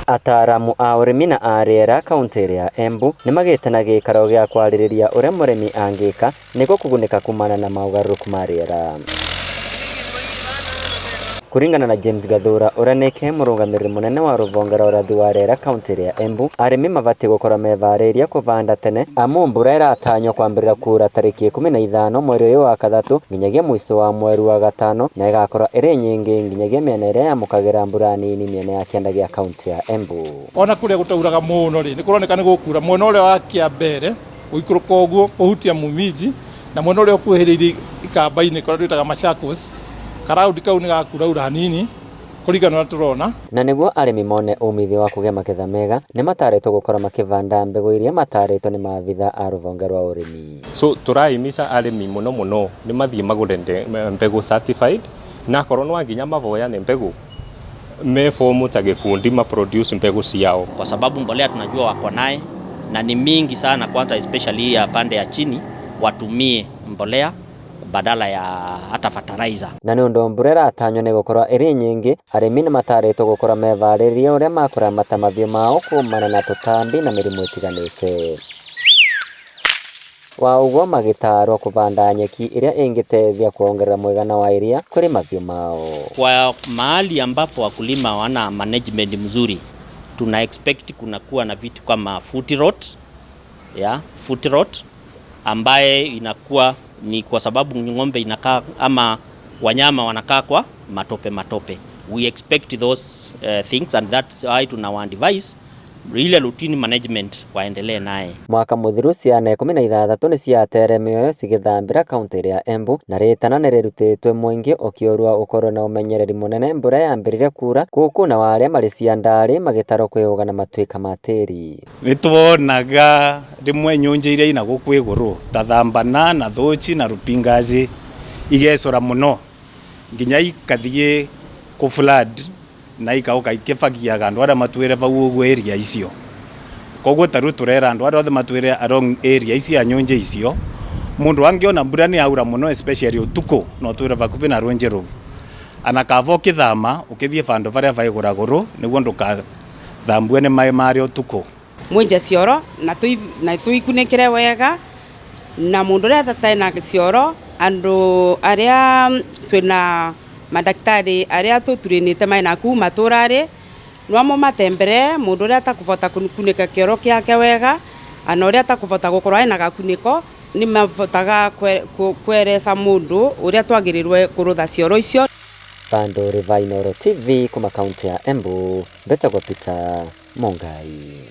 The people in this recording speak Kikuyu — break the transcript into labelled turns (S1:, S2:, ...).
S1: Ataaramu a ũrĩmi na a rĩera kauntĩ ya Embu nĩmagĩte na gĩikaro gĩa kwarĩrĩria ũrĩa mũrĩmi angĩka nĩguo kũgunĩka kumana na mogarũrũku ma rĩera. Kũringana na James Gathura ũrĩa nĩke mũrũgamĩrĩri mũnene wa rũhonge rwa ũrathi wa rĩera kauntĩ ya Embu, arĩmi mabatiĩ gũkorwo meharĩirie kũbanda tene amu mbura ĩratanywo kwambĩrĩria kura tarĩki 15 mweri ũyũ wa gatatũ nginyagia mũico wa mweri wa gatano na ĩgakorwo ĩrĩ nyingĩ nginyagia mĩena ĩrĩa yamũkagĩra mbura nini mĩena ya kĩanda gĩa kauntĩ ya Embu.
S2: Ona kũrĩa gũtauraga mũno rĩ, nĩ kũroneka nĩ gũkura mwena ũrĩa wa Kĩambere gũikũrũka ũguo kũhutia Mumiji, na mwena ũrĩa ũkuhĩrĩirie Ikamba-inĩ kũrĩa twĩtaga Machakos, karaundi kau nĩ gakuraura hanini kũringana na ũrĩa tũrona.
S1: Na nĩguo arĩmi mone umithio wa kũgĩa magetha mega, nĩ matarĩtwo gũkorwo makĩbanda mbegũ iria matarĩtwo nĩ maabitha a rũhonge rwa ũrĩmi.
S3: So tũrahimiza arĩmi mũno mũno nĩ mathiĩ magũre mbegũ certified, na akorwo no nginya mavoyane mbegũ me form ta gĩkundi ma produce mbegũ ciao.
S4: Kwa sababu mbolea tunajua wako naye na ni mingi sana, kwanza especially ya pande ya chini, watumie mbolea badala ya hata fertilizer.
S1: Na nĩ ũndũ mbura ĩratanywo nĩ gũkorwo ĩrĩ nyingĩ, arĩmi nĩ matarĩtwo gũkorwo meharĩirie ũrĩa makũramata mahiũ mao kumana na tũtambi na mĩrimũ ĩtiganĩte. Wa ũguo magĩtarwo kũbanda nyeki ĩrĩa ĩngĩteithia kuongerera mũigana wa iria kũrĩ mahiũ mao.
S4: Kwa mahali ambapo wakulima wana management mzuri, tuna expect kunakuwa na vitu kama foot rot, ya foot rot ambaye inakuwa ni kwa sababu ng'ombe inakaa ama wanyama wanakaa kwa matope matope. We expect those things and that's why tuna advise ile routine management waendelee naye.
S1: Mwaka mũthiru ciana 16 nĩ ciatere mĩoyo cigĩthambĩra kauntĩ ya Embu na rĩtana nĩ rĩrutĩtwe mũingĩ ũkĩũrua ũkorwo na ũmenyereri mũnene mbura yambĩrĩria kura gũkũ na arĩa marĩ ciandarĩ magĩtarwo kwĩyũga na matuĩka ma tĩri.
S5: Nĩ tuonaga rĩmwe nyũnjĩ iria ina gũkũ igũrũ ta thambana na thũci na rupingazi igecũra mũno nginya ikathiĩ kũ flood na ikauka ikĩbagiaga andũ arĩa matwĩre vau ũguo area icio. Koguo ta rĩu tũrera andũ arĩa othe matwĩre along area ici ya nyũnjĩ icio, mũndũ angĩona mbura nĩ yaura mũno especially ũtukũ no twĩre vakuvi na rũnjĩ rũu, ana kava ũkĩthama ũkĩthiĩ vandũ varĩa vaigũragũrũ nĩguo ndũkathambue nĩ maĩ marĩa ũtukũ.
S6: Mwenje cioro na tuikunĩkĩre wega, na mũndũ ũrĩa atarĩ na cioro, andũ arĩa twĩna madaktari arĩa tũturinĩte maĩ naku matũrarĩ no amo matembere mũndũ ũrĩa atakũbota kunĩka kĩoro kĩake wega ana ũrĩa atakũbota gũkorwo ena gakunĩko nĩ mabotaga kweresa mũndũ ũrĩa twagĩrĩirwo kũrũtha cioro icio.
S1: Bandũ Rĩva Inooro TV kuma kaunti ya Embu, mbetagwo Peter Mungai.